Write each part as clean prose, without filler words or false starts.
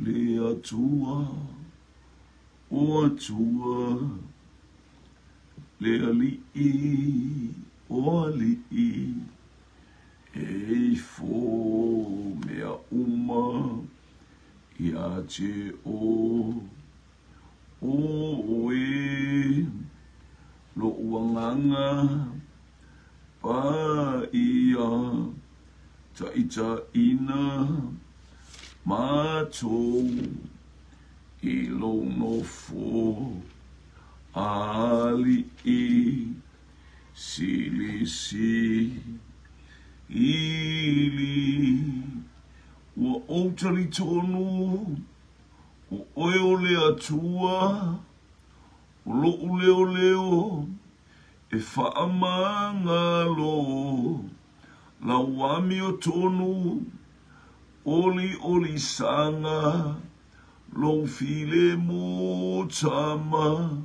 Le Atua, o Atua, le Alii, o Alii, e ifo mea uma ia te o oe, lo'u agaga paia taitaiina matou i lou nofo alii silisili. Ua ou talitonu o oe o le Atua, o lo'u leoleo e faamagalo, lau amiotonu, oliolisaga, lou filemu tama,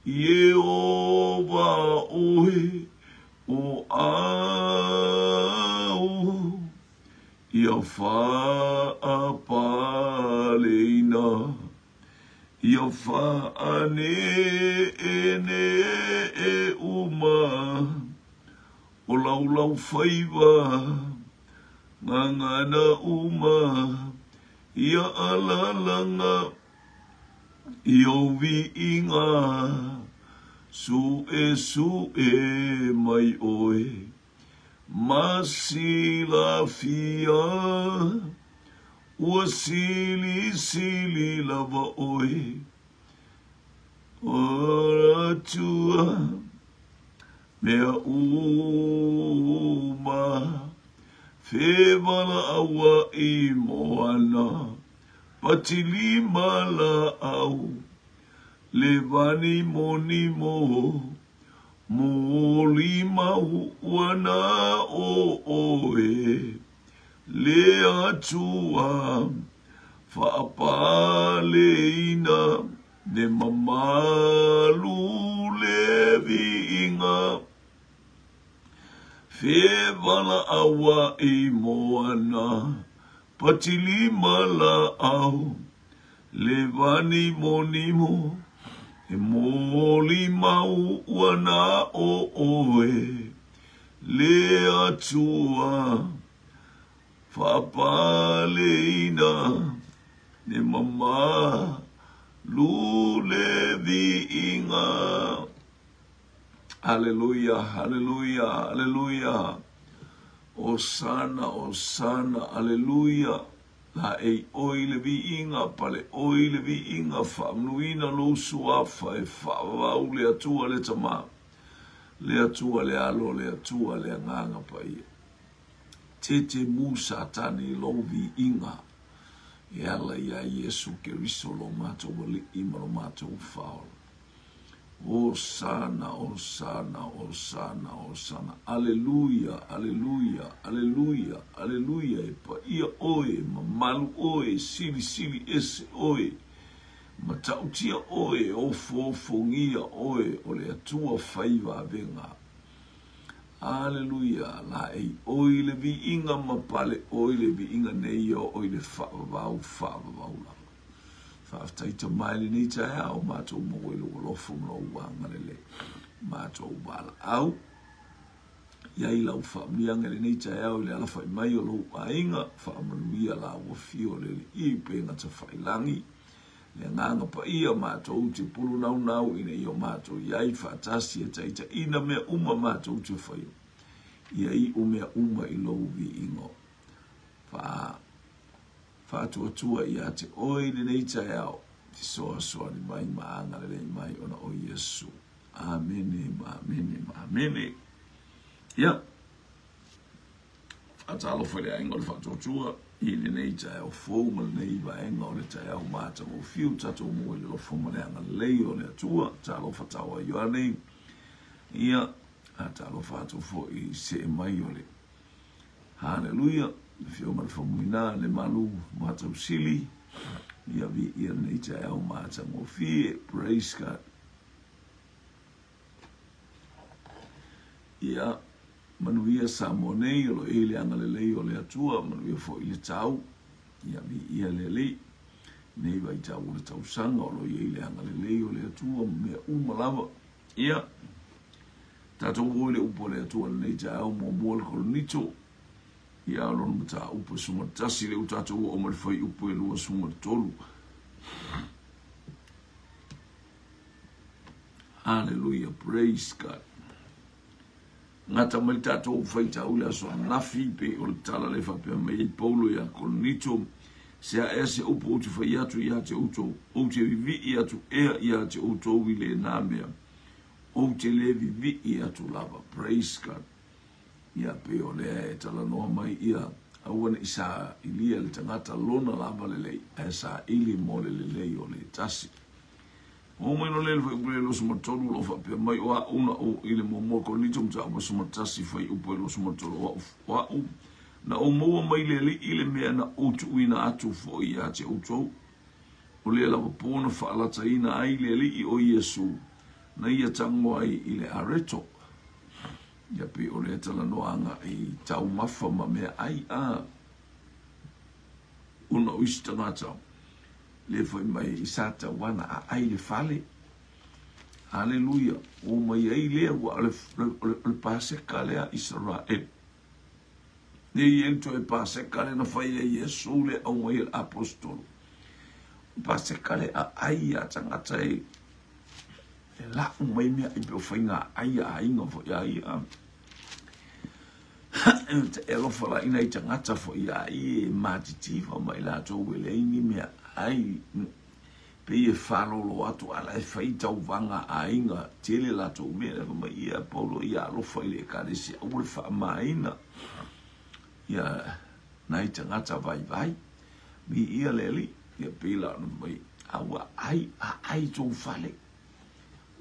Ieova oe o au, ia faapaleina, ia faaneenee uma, o laulaufaiva, gagana uma, ia alalaga, i ou viiga, suesue mai oe, ma silafia, ua silisili lava oe, o Atua, mea uma, fevalauai moana, patilima laau, le vanimonimo, molimau ua o oe, le Atua, faapaleina, le mamalu le viiga, fevalauai moana, patilima laau, le vanimonimo, e molimau ua na o oe, le Atua, faapaleina, le mamalu le viiga. Haleluia, haleluia, haleluia. Osana, osana, aleluia. La ei oi le viiga, pale oi le viiga, faamanuina lou suafa e faavavau le Atua le Tama, le Atua le Alo, le Atua le Agaga Paia. Tete mu Satani i lou viiga, e ala ia Iesu Keriso lo matou Alii ma lo matou Faaola. Osana, osana, osana, osana. Aleluia, aleluia, aleluia, aleluia. E paia oe, mamalu oe, silisili ese oe, matautia oe, ofoofogia oe, o le Atua faivaavega. Aleluia, la ei oi le viiga ma pale oi le viiga nei o oi le faavavau, faavavau lava. Faafetai mai lenei taeao, matou maua i lou alofa ma lou agalelei. Matou valaau, iai lau faamanuiaga i lenei taeao i le alafai mai o lou aiga, faamanuia la ua fio le alii pe gatafailagi, le agaga paia matou te pulunaunau ina ia o matou iai faatasi e taitaiina mea uma matou te faia. Ia iu mea uma i lou viiga. Faatuatua ia te oe lenei taeao, te soasoani mai ma agalelei mai ona o Iesu. Amene, ma amene, ma amene. Ia, faatalofa i le aiga o le faatuatua i lenei taeao fou ma lenei vaega o le taeao matagofie ua tatou maua i le alofa ma le agalelei o le Atua. Talofa taoa Ioane. Ia, talofa atu foi i see mai o le Haleluia, le afioga le Faumuina, le malu matausili, ia viia lenei taeao matagofie. Praise God. Ia, manuia Samoa nei, o lo o i ai le agalelei o le Atua, manuia foi le tau, ia viia le Alii. Lenei vaitau o le tausaga o lo o i ai le agalelei o le Atua ma mea uma lava. Ia, tatou o i le upu a le Atua i lenei taeao muamua le Korinito, ia o lona mataupu e 11, lea ua tatou oo mai le fuaiupu e 23. Hallelujah, praise God. Gata mai le tatou faitau i le aso ananafi, pei o le tala lea faapea mai ai Paulo ia Korinito, Se a ea se upu ou te fai atu ia te outou, ou te vivii atu ea ia te outou i lena mea, ou te le vivii atu lava. Praise God. Ia pei o lea e talanoa mai ia, aua ne i sailia le tagata lona lava lelei, ae saili mo le lelei o le tasi. Oo mai loa lea i le fuaiupu lea 23 o lo o faapea mai, O a'u na ou i le muamua Korinito mataupu 11 fuaiupu e 23, o a'u, o a'u na ou maua mai le Alii le mea na ou tuuina atu foi ia te outou, o lea lava pō na faalataina ai le Alii o Iesu na ia tago ai i le areto. Ia pei o lea talanoaga i taumafa ma meaai a ona o isi tagata Le fai mai i sa tauana a ai le fale. Aleluia. O mai ai lea ua o le, o le, o le Paseka lea Israel. Ne i el toe Paseka le na fai e Iesu le au mai e apostolo. Paseka le a ai a tangata e e lau mai mea i pe o whainga ai a ainga fo ia ia. E alofa la ina i tangata fo ia i e matitifa mai latou e leai ni mea ai pei e faalolo atu ala e fai tauvaga aiga tele latou mea le mai ia Paulo ia alofa i le ekalesia aua le faamaina ia nai tagata vaivai mi ia le alii ia pei la ona mai a ua ai a ai tou fale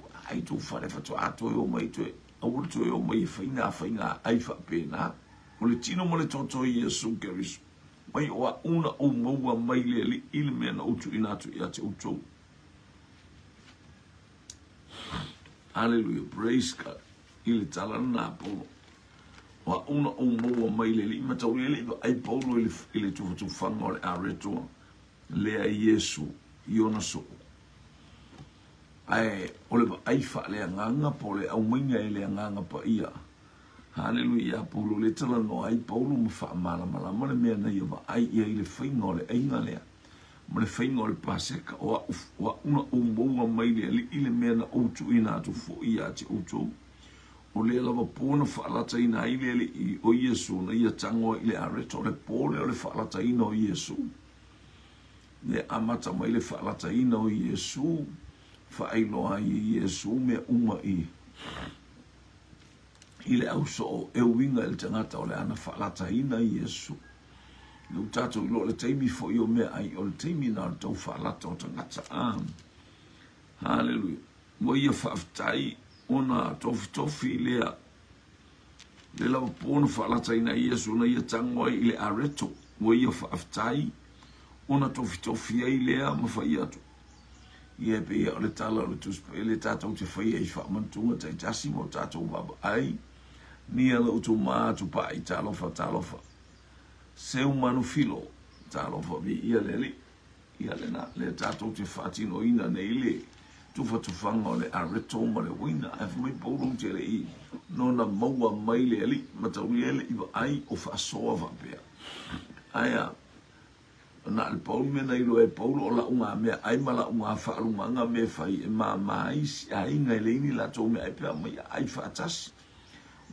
ua ai tou fale faatoa toe o mai toe aua le toe o mai e fai nā faiga ai faapena o le tino ma le toto i Iesu Keriso mai o a'u na ou maua mai le Alii i le mea na ou tuuina atu ia te outou. Aleluia, praise God. I le tala lena a Paulo. O a'u na ou maua mai le Alii, mataulia le i vaai Paulo i le, i le tufatufaga o le aretoa lea i Iesu i ona soo. Ae o le vaai faaleagaga po o le aumaiga e le Agaga Paia. Haleluia! Paulo lea talanoa ai Paulo ma faamalamalama le mea na ia vaai i ai i le faiga o le aiga lea ma le faiga o le Paseka, o a'u, o a'u na ou maua mai le Alii le mea na ou tuuina atu foi ia te outou. O lea lava pō na faalataina ai le Alii o Iesu na ia tago ai i le areta, o le pō lea o le faalataina o Iesu. Lea amata mai le faalataina o Iesu, faailoa ai e Iesu mea uma i i le ausoo e uiga i le tagata o le ana faalataina Iesu. Le ua tatou iloa o le taimi foi o meaai, o le taimi na o le tau faalata o tagata. Ah, haleluia. Ua ia faafetai ona tofitofi lea le lava pō na faalataina ai Iesu na ia tago ai i le areto. Ua ia faafetai ona tofitofi ai lea ma fai atu. Ia e pei o le tala o le Tusi Paia lea tatou te faia i faamanatuga taitasi mo tatou vaavaai. Nia la utu ma atu pa'i talofa talofa. Seu manu filo talofa viia le Alii. Ia lena lea tatou te faatinoina nei le tufatufaga o le areto ma le uaina. Ae fai mai Paulo te le i nona maua mai le Alii mataulia e le i vaai o faasoa faapea. Ae a Na o le pau le mea na iloa e Paulo o la'u ngā mea ai ma la'u ngā faalugaga me fai e māmā ai isi aiga e leai ni latou mea ai pe a omai a ai faatasi.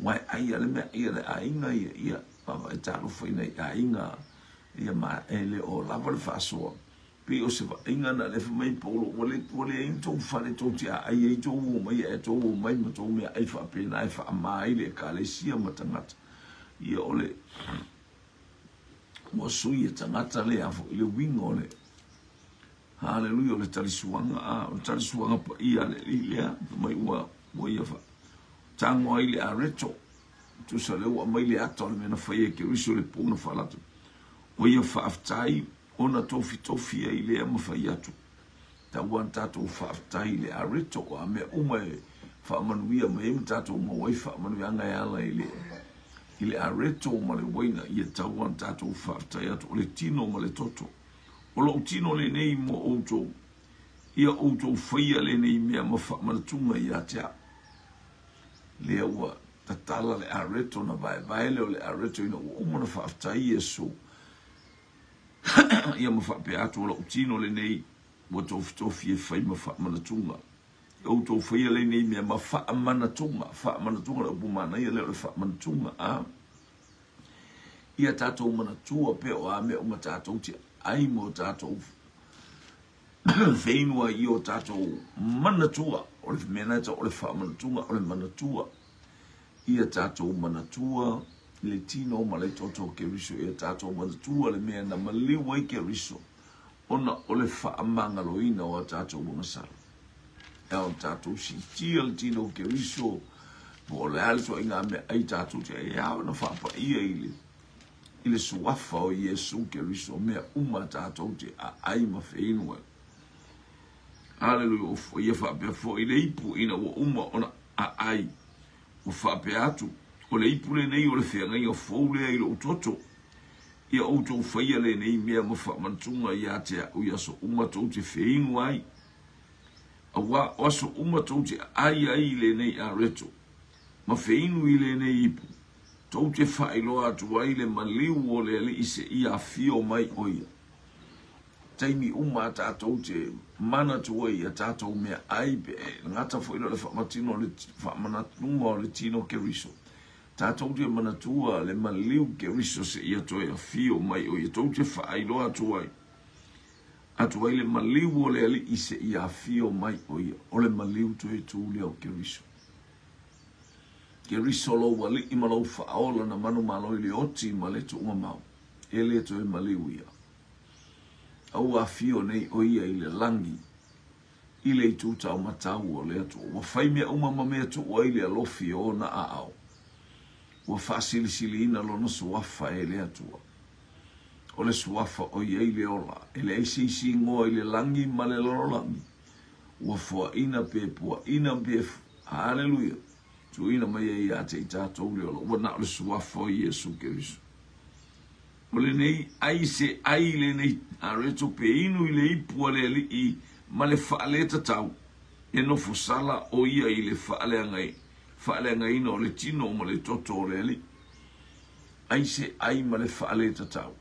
Ua e ai a le mea ai a le aiga ia ia vaavaai talofa i nai aiga ia ma e le o lava le faasoa. Pei o se vaaiga na le fai mai Paulo ua le ua leai ni tou fale tou te aai ai tou omai ae tou omai ma tou mea ai faapena e faamā ai le ekalesia ma tagata. Ia o le Ua sui e tagata lea foi le uiga o le Haleluia o le talisuaga a o le talisuaga paia a le Alii lea fai mai ua ua ia fa tago ai le areto tusa lea ua aumai le ata o le mea na faia e Keriso le puna faalata ua ia faafetai ona tofitofi ai lea ma fai atu Tau ana tatou faafetai i le areto a mea uma e faamanuia mai ai ma tatou maua ai faamanuiaga e ala i le i le areto ma le uaina ia tau ana tatou faafetai atu o le tino ma le toto. O lou tino lenei mo outou, ia outou faia lenei mea ma faamanatuga ia te au. Lea ua tatala le areto na vaevae lea o le areto ina ua uma ona faafetai Iesu. Ia ma faapea atu o lou tino lenei ua tofitofi e fai ma faamanatuga. Ia outou faia lenei mea ma faamanatuga. Faamanatuga le upu manaia lea o le faamanatuga. A. Ia tatou manatua pea o a mea uma tatou te ai mo tatou feinu ai i o tatou manatua. O le mea na e tau o le faamanatuga, o le manatua. Ia tatou manatua le tino ma le toto o Keriso. Ia tatou manatua le mea na maliu ai Keriso ona o le faamagaloina o a tatou agasala. E ao tatou siitia le tino o Keriso, po o le a le ituaiga meaai tatou te ai, e ao ona faapaia i le i le suafa o Iesu Keriso mea uma tatou te aai ma feinu ai. Aleluia, ua ia faapea foi le ipu ina ua uma ona aai, ua faapea atu, o le ipu lenei o le feagaiga fou lea i lou toto. Ia outou faia lenei mea ma faamanatuga ia te au i aso uma tou te feinu ai. Auā o aso uma tou te aai ai i lenei areto, ma feinu i lenei ipu, tou te faailoa atu ai le maliu o le Alii seia afio mai o ia. Taimi uma a tatou te manatu ai i a tatou meaai pe e gata foi lea o le faamatino o le faamanatuga o le tino Keriso. Tatou te manatua le maliu Keriso seia toe afio mai o ia, tou te faailoa atu ai atu ai le maliu o le Alii seia afio mai o ia, o le maliu toe tu lea o Keriso. Keriso lou Alii ma lou Faaola na manumalo i le oti ma le tuuga mau, e le toe maliu ia. A ua afio nei o ia i le lagi, i le itu taumatau o le Atua. Ua fai mea uma ma mea tuu ai le alofi o ona aao. Ua faasilisiliina lona suafa e le Atua. O le suafa o i ai le ola, e leai se isi igoa i le lagi ma le lalolagi, ua foaina pe puaina pe, haleluia, tuuina mai ai ia te i tatou le ola, ua na o le suafa o Iesu Keriso. O lenei ai se ai lenei areto pe inu i le ipu a le Alii ma le faaletatau, e nofo sala o ia i le faaleagaina o le tino ma le toto o le Alii. Ai se ai ma le faaletatau.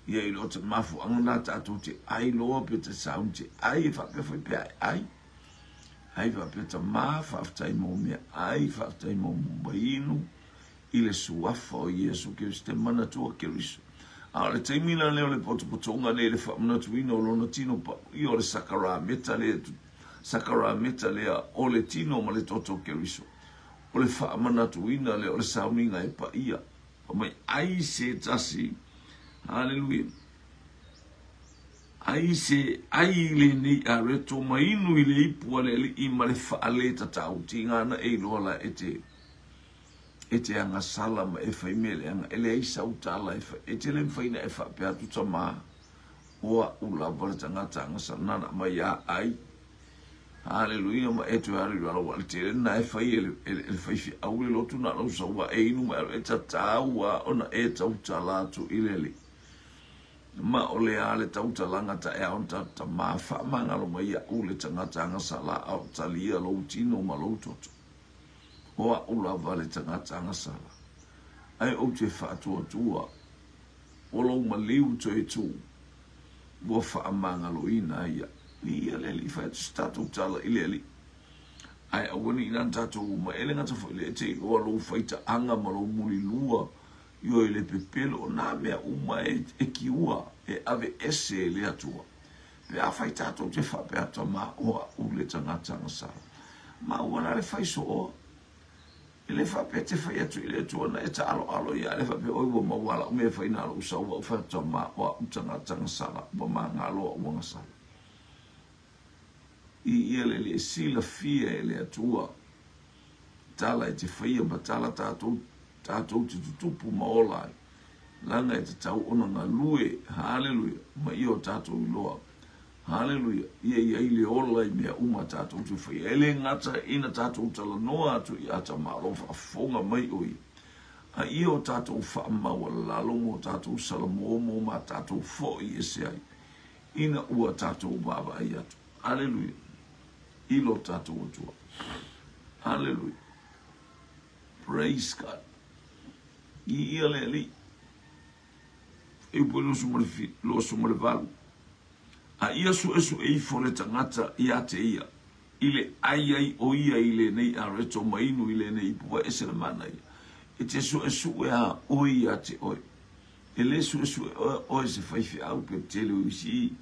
Ia i lo te mafuaaga na tatou te ai loa pe te sauni te ai e faapea foi pe ai ai. Ai faapea tamā, faafetai mo meaai, faafetai mo mainu i le suafa o Iesu Keriso, te manatua Keriso. A o le taimi la lea o le potopotoga nei le faamanatuina o lona tino paia o le sakarameta lea, sakarameta lea o le tino ma le toto o Keriso. O le faamanatuina lea o le sauniga e paia. Fai mai ai se tasi, haleluia, ai se ai i lenei areto ma inu i le ipu a le Alii ma le faaletatau, tiga ana e iloa la e te e te agasala ma e fai mea leaga, e leai sau tala e fai, e te le mafai ona e faapea atu tamā, o a'u lava le tagata agasala, nana mai a ai. Haleluia ma e toe alu i lalo, ua le tele lena e fai e le, e le, e le faifeau le lotu na lou sau a e inu ma e alu e tatau a ona e tautala atu i le Alii. Ma o le a le tautalaga ta e ao ona tatou tamā faamagalo mai iaʻu le tagata agasala a o talia lou tino ma lou toto. O a'u lava le tagata agasala, ae ou te faatuatua o lou maliu toe tu ua faamagaloina ai iaʻu. Viia le Alii, fai atu se tatou tala i le Alii. Ae aua ne i na tatou uma e le gata foi lea e te iloa lou faitaaga ma lou mulilua ioe le pepelo o nā mea uma e, e kiua e ave ese e le Atua. Pe afai tatou te faapea atu ma o a'u le tagata agasala. Ma ua la le fai sooa. E le faapea te fai atu i le Atua na e taaloalo ia le faapea oi ua maua la'u mea e fai na lou sau a'u fai atu ma o a'u tagata agasala ua magalo a'u agasala. I ia le le silafia e le Atua tala e te faia ma tala tatou tatou te tutupu ma ola ai. Laga e tatau ona galue, haleluia, ma ia o tatou iloa. Haleluia, ia i ai le ola i mea uma tatou te faia. E le gata ina tatou talanoa atu i ata malo faafofoga mai o ia, a ia o tatou faamaualalo mo tatou salamo mo ma tatou foi ese ai. ina ua tatou vaavaai atu. Aleluia. I lo tatou Atua. Aleluia. Praise God. Viia le Alii. E upu 28. A ia suesue ifo le tagata ia te ia, i le ai ai o ia i lenei areto ma inu i lenei ipu, ua ese le manaia. E te suesue a oe ia te oe. E le suesue oe se faifeau pe tele o isi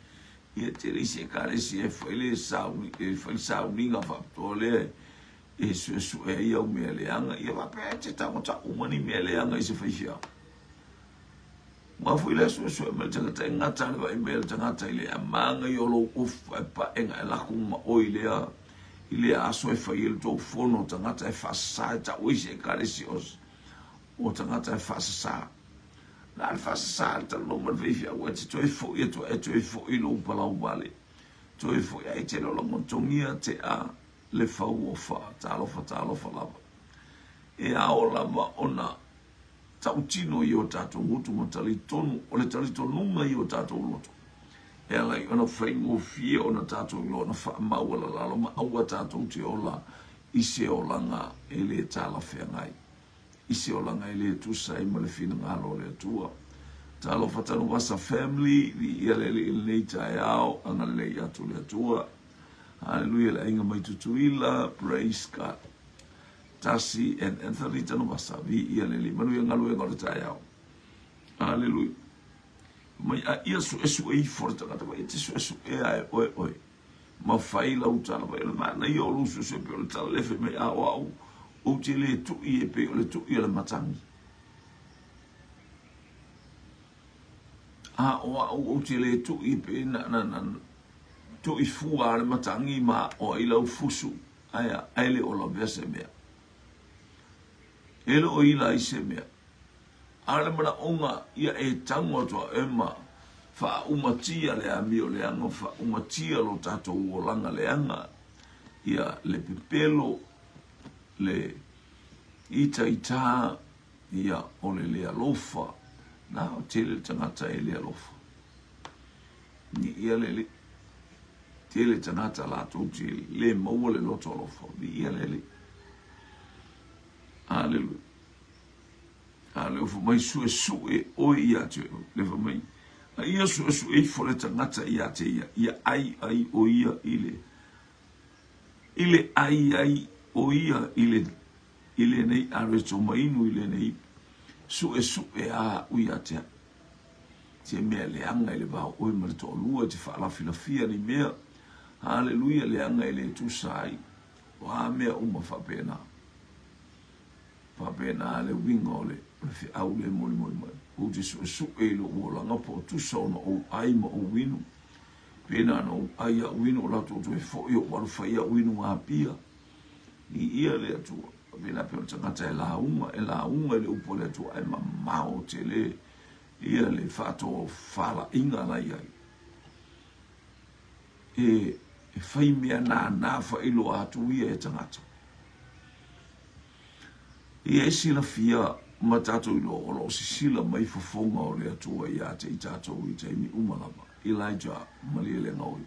ia tele isi ekalesia e fai le sauni, e fai sauniga faapitoa lea e suesue ai au mea leaga. Ia faapea e te tago uma ni mea leaga i se faifeau. Ua foi le suesue mai le tagata e gata le vaai mai le tagata i le amaga i o lou ofu e paega e lako ma oe i lea i lea aso e fai e le tou fono tagata e faasasā e tau ai se ekalesia o tagata e faasasā. Na le faasasā le talanoa ma le faifeau e te toe foi atu e toe foi lou palau vale. Toe foi ai te lola motogia te a le fau o fa talofa talofa lava. E ao lava ona tautino i o tatou gutu ma talitonu o le talitonuga i o tatou loto. E ala i ona faigofie ona tatou iloa ona faamaualalalo ma aua tatou te ola i se olaga e le talafeagai. I se olaga e le tusa ai ma le finagalo o le Atua. Talofa Tanuvasa family, viia le Alii i lenei taeao, agalelei atu le Atua. Hallelujah, le aiga mai Tutuila, praise God. Tasi and Anthony Tanuvasa, viia le Alii, manuia galuega o le taeao. Hallelujah. Mai a ia suesue ifo le tagata, vai e te suesuea e oe oe. Ma fai lau tala, vai o le manaia o lou suesue pe o le tala lefe mai a o au, ou te le tui e pe o le tui o le matagi. A o au ou te le tui pe na na na tui fua le matagi ma o ai lau fusu, aia, ai le o lavea se mea. E le o ila i se mea. A le manaoga ia e tago atu a e ma faaumatia le amio leaga, faaumatia lo tatou olaga leaga, ia le pepelo, le itaita, ia o le le alofa. Na o tele le tagata e le alofa. Ni ia le le tele tagata latou te le maua le loto alofa. Viia le Alii. Aleluia. A le ofa mai suesue oe ia te oe. Le fa mai. A ia suesue ifo le tagata ia te ia. Ia ai ai o ia i le. I le ai ai o ia i le. I lenei areto ma inu i lenei suesue a u ia te. Te mea leaga i le va o oe ma le toalua te faalafilafia ni mea. Haleluia, leaga e le tusa ai. O a mea uma faapena. Faapena le uiga o le feau le molimoli mai. Ou te suesue i lou olaga po o tusa ona ou ai ma ou inu. Pena na ou ai au inu o latou toe foi o alu fai au inu ngā pia. I ia le Atua. Pena pe o le tagata e lauga i le upu o le Atua ai mamao tele ia le faatofalaiga la iai. E fai mea nānā faailoa atu ia e tagata. Ia e silafia ma tatou iloa o loo sisila mai fofoga o le Atua ia te i tatou i taimi uma lava. Elijah Malielegaoi.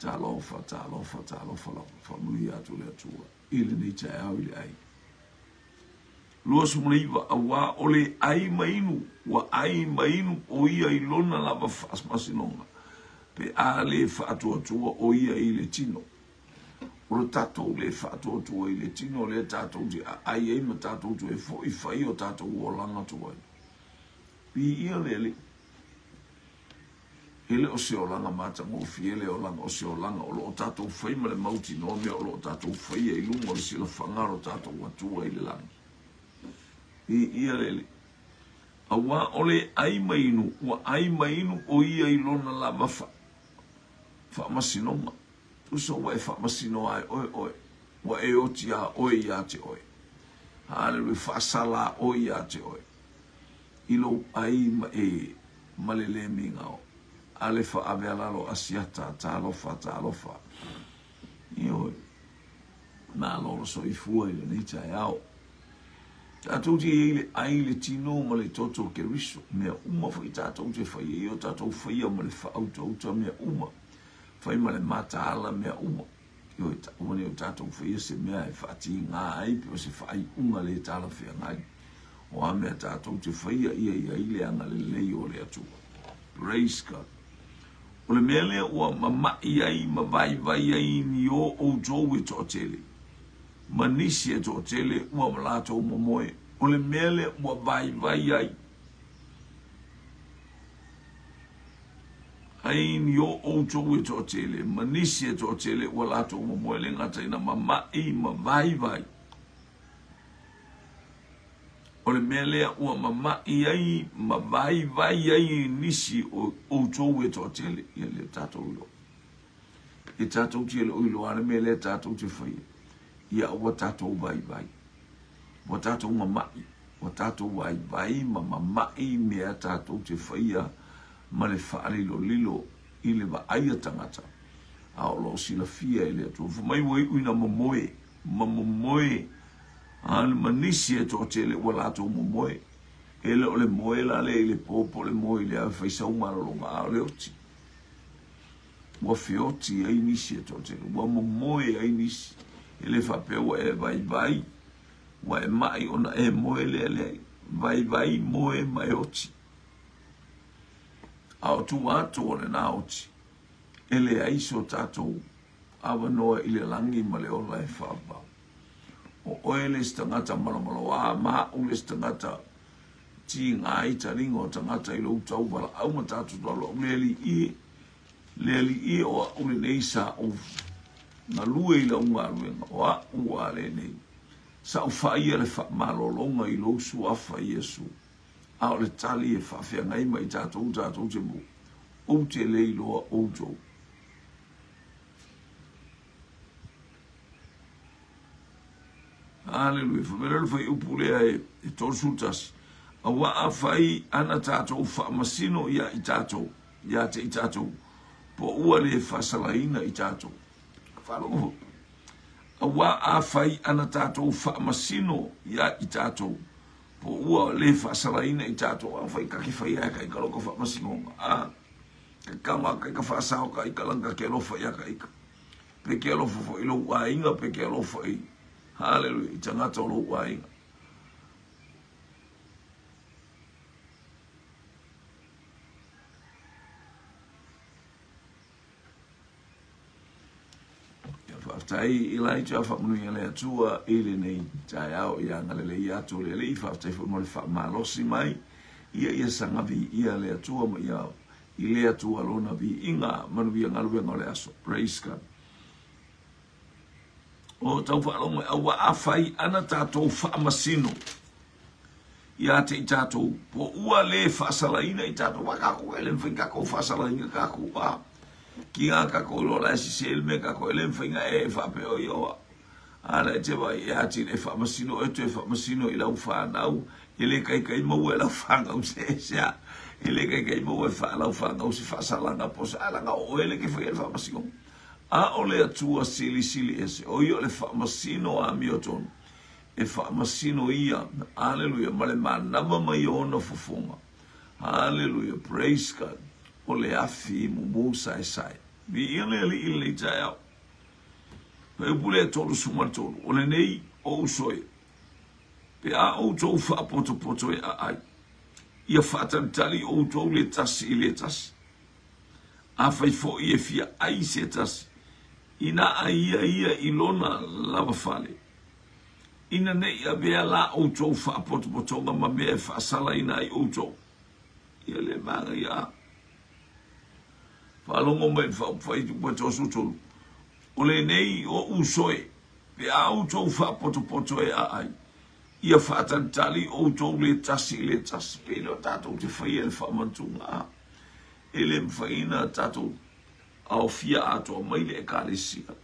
Talofa, talofa, talofa lava. Faamanuia atu le Atua i lenei taeao i le ai. 29, auā o le ai ma inu, ua ai ma inu o ia i lona lava faamasinoga. Pe a le faatuatua o ia i le tino. O le tatou le faatuatua i le tino, le tatou te ai ai ma tatou toe foi fai o tatou olaga tuai. Viia le Alii. E le o se olaga matagofie le olaga o se olaga o loo tatou fai ma le mautinoa mea o loo tatou faia i luga o le silafaga o lo tatou Atua i le lagi. Viia le Alii. Auā o le ai ma inu, ua ai ma inu o ia i lona lava faamasinoga. Tusa ua e faamasino ai oe oe, ua e oti a oe ia te oe. Haleluia, faasala oe ia te oe. I lou ai ma e ma le le migao. Ale faave alalo asiata, talofa, talofa. Ioe, malo le soifua i lenei taeao. Tatou te i ai le ai, le tino ma le toto o Keriso. Mea uma foi tatou te fai ai o tatou faia ma le faautauta mea uma. Fai ma le mataala mea uma. Ioe, aua ne i o tatou faia se mea e faatiga ai pe o se faaiuga le talafeagai. O a mea tatou te faia, ia i ai le agalelei o le Atua. Praise God. O le mea lea ua mama'i ai ma vaivai ai ni o outou e toatele, ma nisi e toatele ua latou momoe. O le mea lea ua vaivai ai ai ni o outou e toatele, ma nisi e toatele ua latou momoe, le gata ina mama'i ma vaivai. O le mea lea ua mama'i ai ma vaivai ai nisi o outou e toatele. Ia lea tatou iloa. E tatou te le o iloa le mea lea tatou te faia. Ia aua tatou vaivai. Ua tatou mama'i. Ua tatou vaivai ma mama'i mea tatou te faia ma le faalilolilo i le vaai a tagata. A o lo o silafia e le Atua. Fai mai ua iu ina momoe, ma momoe a ma nisi e toatele ua latou momoe. E le o le moe la lea i le po po o le moe i le ao e fai sau malologa, a o le oti. Ua feoti ai nisi e toatele, ua momoe ai nisi. E le faapea ua e vaivai, ua e mai ona e moe lea leai. Vaivai, moe ma e oti. A o tua atu o lena oti, e leai so tatou avanoa i le lagi ma le ola e faavavau. O oe le isi tagata malomaloa, ma a'u le isi tagata tiga ai taliga o tagata i lou tau valaau ma tatou tau a'u le alii e, le alii e o a'u lenei sa ou galue i lau galuega, o a'u a lenei sa ou faia le faamalologa i lou suafa Iesu. A o le tali e faafeagai ma i tatou tatou te maua, ou te le iloa outou. Aleluia. Fai mai le fuaiupu lea e 31. Auā afai ana tatou faamasino ia i tatou, ia te i tatou, po ua le faasalaina i tatou. Faalogo. Auā afai ana tatou faamasino ia i tatou, po ua le faasalaina i tatou. Afai ka ke fai ai ka i ka loko faamasinoga. A ka kama ka i ka faasao ka i ka langa ke alofa ia ka i ka. Pe ke alofa foi lou aiga, pe ke alofa i, haleluia, i tagata o lou aiga. Ia faafetai Elijah, faamanuia le Atua i lenei taeao, ia agalelei atu le Alii, faafetai foi mo le faamalosi mai, ia ia saga viia le Atua ma ia i le Atua lona viiga, manuia galuega o le aso. Praise God. O tau faalogo mai, auā afai ana tatou faamasino ia te i tatou, po ua le faasalaina i tatou, wa kakou e le mafai kakou faasalaina kakou a ki ngā kakou iloa la e sese le mea kakou e le mafai na e faapea o ia oa. A la e te vai e atili e faamasino e toe faamasino i lau whanau, e le kaikai maua e lau whanau se se a, e le kaikai maua e wha lau whanau se faasalaga po se alaga o e le ke whai e le faamasino. A o le Atua silisili ese, o ia o le faamasino amiotonu, e faamasino ia, aleluia, ma le manava mai ona fofoga. Haleluia, praise God. O le afi mumu saesae. Viia le Alii i lenei taeao. Fuaiupu lea 33, o lenei o uso e, pe a outou faapotopoto e aai, ia faatalitali outou le tasi i le tasi. Afai foi e fia ai se tasi, ina ai ia ia i lona lava fale. Ina ne i avea la outou faapotopotoga ma mea e faasalaina ai outou. Ia le magaia a. Faalogo mai le fuaiupu 33, o lenei o uso e, pe a outou faapotopoto e aai, ia faatalitali outou le tasi i le tasi. Pe le o tatou te faia le faamantuga a. E le mafai ona tatou aofia atoa mai le ekalesia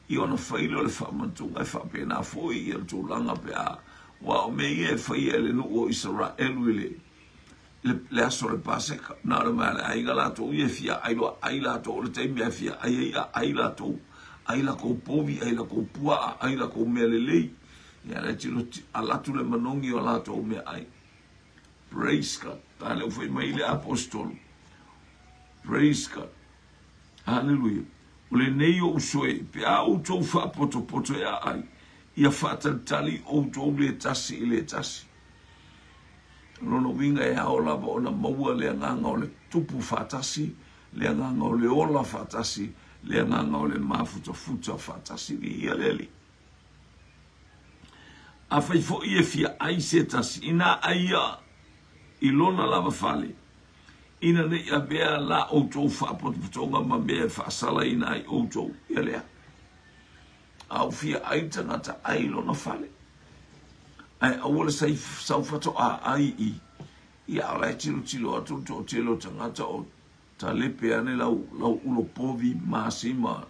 i ona fai lea o le faamantuga e faapena foi ia le tulaga pe a aua o mea ia e faia e le nuu o Isaraelu i le le aso o le Paseka. Na o le mea le aiga latou ia e fia ai loa ai latou o le taimi e fia ai ai ai latou ai lakou povi ai lakou puaa ai lakou mea lelei. Ia le tilo alatu le manogi o latou meaai. Praise God. A lea ua fai mai le Aposetolo. Praise God. Haleluia. O lenei ou uso e, pe a outou faapotopoto e aai, ia faatalitali outou le tasi i le tasi. O lona uiga e ao lava ona maua le agaga o le tupu faatasi, le agaga o le ola faatasi, le agaga o le mafutafuta faatasi. Viia le Alii. Afai foi e fia ai se tasi, ina ai ia i lona lava fale, ina ne i avea la outou faapotopotoga ma mea e faasalaina ai outou. Ia lea. A ua fia ai le tagata ai i lona fale. Ae aua le saufatoa ai i ia o la e tilotilo atu le toatele o tagata o talepe ane lau lau ulo povi masima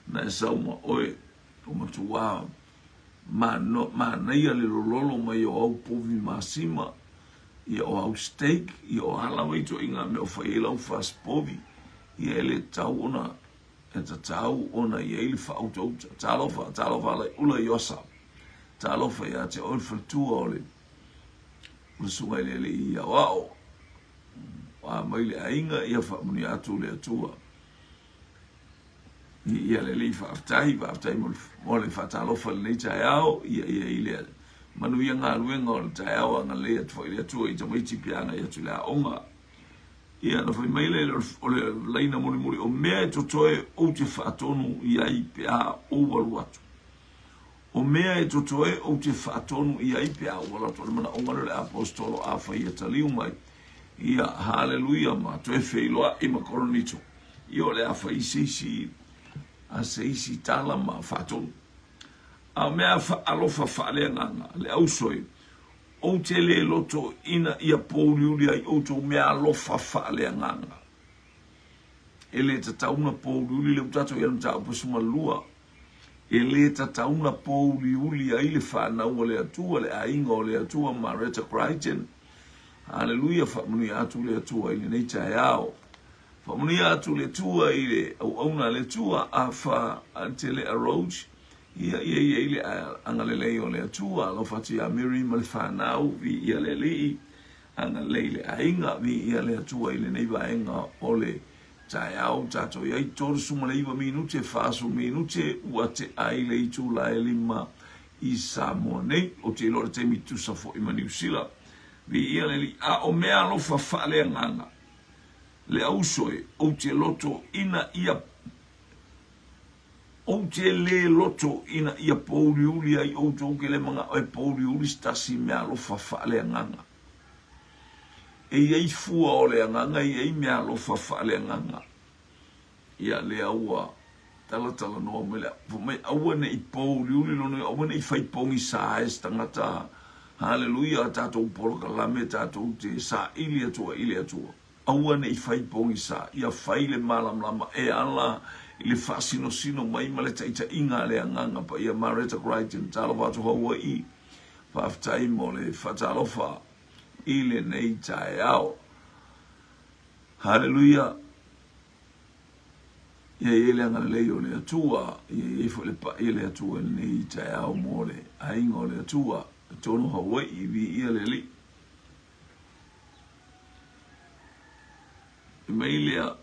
na e sau ma oe o matua manaia le lololo mai o au povi masima ia o au steak ia o a lava ituaiga mea o fai ai lau fasipovi ia e le tatau ona e tatau ona i ai le faautauta. Talofa, talofa Alaiula Iosa. Talofa ia te oe le faletua o le o le susuga i le alii aoao. A mai le aiga ia faamanuia atu le Atua. Ia le alii faafetai, faafetai mo le faatalofa i lenei taeao. Ia ia i le manuia galuega o le taeao agalelei atu foi le Atua i tamaiti pe agai atu i le aoga. Ia na fai mai lea o le laina mulimuli o mea e totoe ou te faatonu i ai pe a ou alu atu. O mea e totoe ou te faatonu i ai pe a ou alu atu. O le manaoga lea o le Aposetolo afai ia taliu mai. Ia, haleluia, ma toe feiloai ma Korinito. Ia o le a fai se isi, a se isi tala ma faatonu. A o mea alofa faaleagaga, le auso e, ou te le loto ina ia pōuliuli ai outou mea alofa faaleagaga. E le tatau ona pōuliuli le ua tatou i ai le mataupu 12. E le tatau ona pōuliuli ai le fanau a le Atua, le aiga o le Atua, Mareta Crichton. Haleluia, faamanuia atu le Atua i lenei taeao. Faamanuia atu le Atua i le auauna a le Atua, Afa Antelea Roach. Ia ia i ai le agalelei o le Atua, alofa atu ia Mary ma le fanau, viia le Alii, agalelei le aiga, viia le Atua i lenei vaega o le taeao tatou i ai 39 minute, 40 minute ua tea ai le itula e 5 i Samoa nei. Ou te iloa le taimi tusa foi ma Niu Sila. Viia le Alii. A o mea alofa faaleagaga, le auso e, ou te loto ina ia Ou te le loto ina ia pōuliuli ai outou ke le manao e pōuliuli se tasi mea alofa faaleagaga. E i ai fua o le agaga, e i ai mea alofa faaleagaga. Ia lea ua talatalanoa mai le fai mai aua ne i pōuliuli lona aua ne i fai pogisa e se tagata. Haleluia, tatou polokalame tatou te saili atua i le Atua. Aua ne i fai pogisa, ia fai le malamalama e ala i le faasinosino mai ma le taitaiga a le Agaga Paia. Mareta Crichton, talofa atu Hawaii. Faafetai mo le faatalofa i lenei taeao. Haleluia. Ia i ai le agalelei o le Atua, ia i ai foi le pa'i o le Atua i lenei taeao mo le aiga o le Atua. Totonu Hawaii, viia le Alii. Fai mai lea,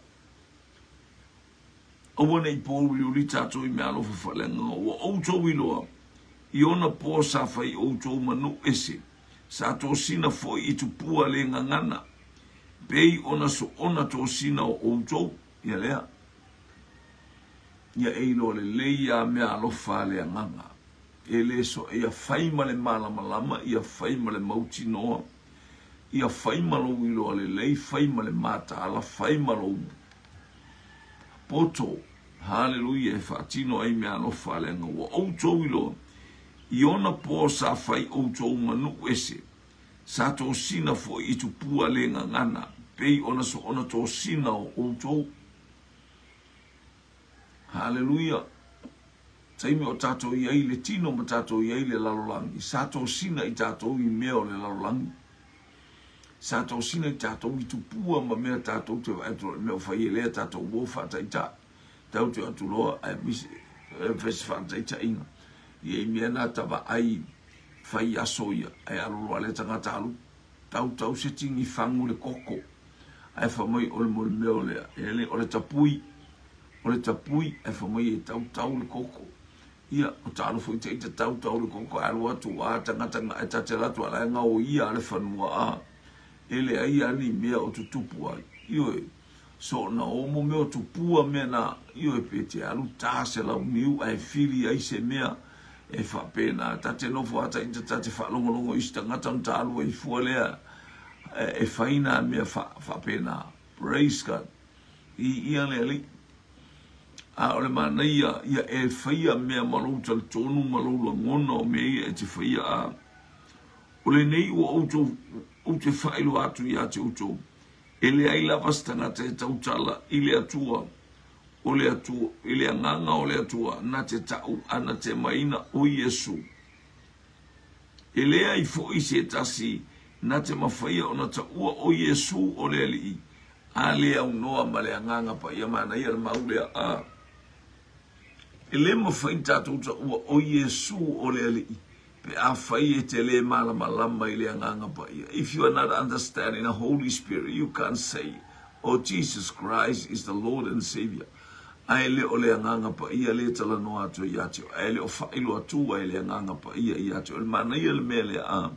Aua ne i pōuliuli tatou i mea alofa faaleagaga ua outou iloa, i ona pō sa fai outou ma nuu ese, sa tosina foi i tupua le gagana, pei ona soona tosina o outou. Ia lea, ia e iloa lelei a mea alofa a le agaga. E le so, ia fai ma le malamalama, ia fai ma le mautinoa. Ia fai ma lou iloa lelei, fai ma le mataala, fai ma lou poto. Haleluia, e faatino ai mea alofa a le Agaga. Ua outou iloa, i ona pō sa fai outou ma nuu ese, sa tosina foi i tupua le gagana, pei ona soona tosina o outou. Haleluia. Taimi o tatou i ai le tino ma tatou i ai le lalolagi, sa tosina i tatou i mea o le lalolagi. Sa tosina i tatou i tupua ma mea tatou te vaai atu loa i mea o fai e lea tatou uo faataitai. Tatou te o atu loa ae fai se faataitaiga. E i ai mea na ta vaai Fai aso ia, ae alu loa lea tagata alu tautau se tini fagu le koko. Ae fai mai o le molimeo lea, e le o le tapui, o le tapui, ae fai mai e tautau le koko. Ia, o ta alu foi te ita tautau le koko, ae alu atu a tagata na e ta te alu atu a la e gaoia le fanua a. E leai a ni mea o tutupu ai. Ioe, so na o mo mea o tupua mea na, ioe, pe te alu ta se lau niu ae fili ai se mea e faapena. Ta te nofo ata ita ta te faalogologo i si tagata na ta alu ai fua lea e fai nā mea faapena. Praise God. I ia le Alii. A o le manaia ia e faia mea ma lou talitonu ma lou lagona o mea ia e te faia a. O lenei ua outou ou te faailoa atu ia te outou, e leai lava se tagata e tautala i le Atua, o le Atua, i le agaga o le Atua, na te tau anatemaina o Iesu. E leai foi se tasi na te mafaia ona taua o Iesu o le Alii, a le aunoa ma le agaga paia manaia le mau lea a. E le mafai na tatou taua o Iesu o le Alii, pe afai e te le malamalama i le agaga paia. If you are not understanding the Holy Spirit, you can't say, oh, Jesus Christ is the Lord and Savior. Ae le o le agaga paia le talanoa atu ia te oe. Ae le o faailoa atu ai le agaga paia ia te oe. Le manaia le mea lea a.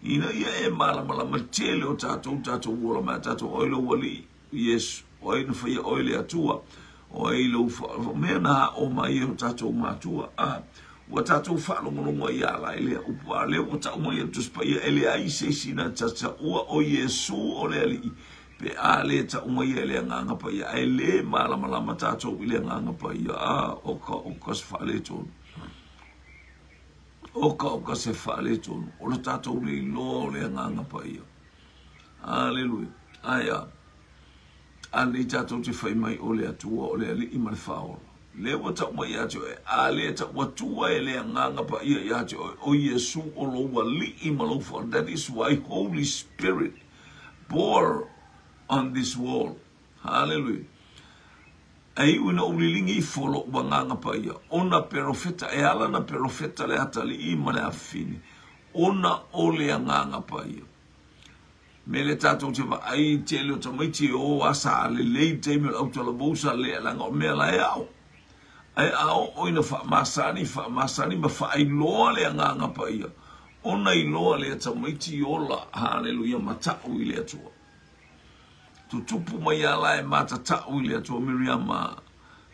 Ina ia e malamalama tele o tatou tatou ola mai tatou oi lou Alii Iesu. O ai na faia oe le Atua. O ai lou mea na o mai e o tatou matua. A ua tatou faalogologo ai ia la i lea upu. A lea ua tau mai e le Tusi Paia, e leai se isi na tataua o Iesu o le Alii. Pe a le tau mai e le agaga paia. Ae le malamalama tatou i le agaga paia. A o ka se faaletonu. O ka se faaletonu. O le tatou le iloa o le agaga paia. Aleluia. Ae a. A nei tatou te fai mai o le Atua o le Alii ma le Faaola. Le ua tau mai ia te oe, a le tau atua e le agaga paia ia te oe, o Iesu o lou Alii ma lou Faaola. That is why Holy Spirit bore on this world. Hallelujah. Ai iu ina ou liligi ifo lo'u agaga paia, ona perofeta, e ala na perofeta le atalii ma le afafine, ona o le agaga paia. Me le tatou te vaai tele o tamaiti e o asa a lelei taimi o le autalavou sa le laga o mea la e ao. Ae a oo ina faamasani, faamasani ma faailoa le agaga paia, ona iloa lea tamaiti ola, haleluia, mata'u i le Atua. Tutupu mai ala e matata'u i le Atua. Miriama,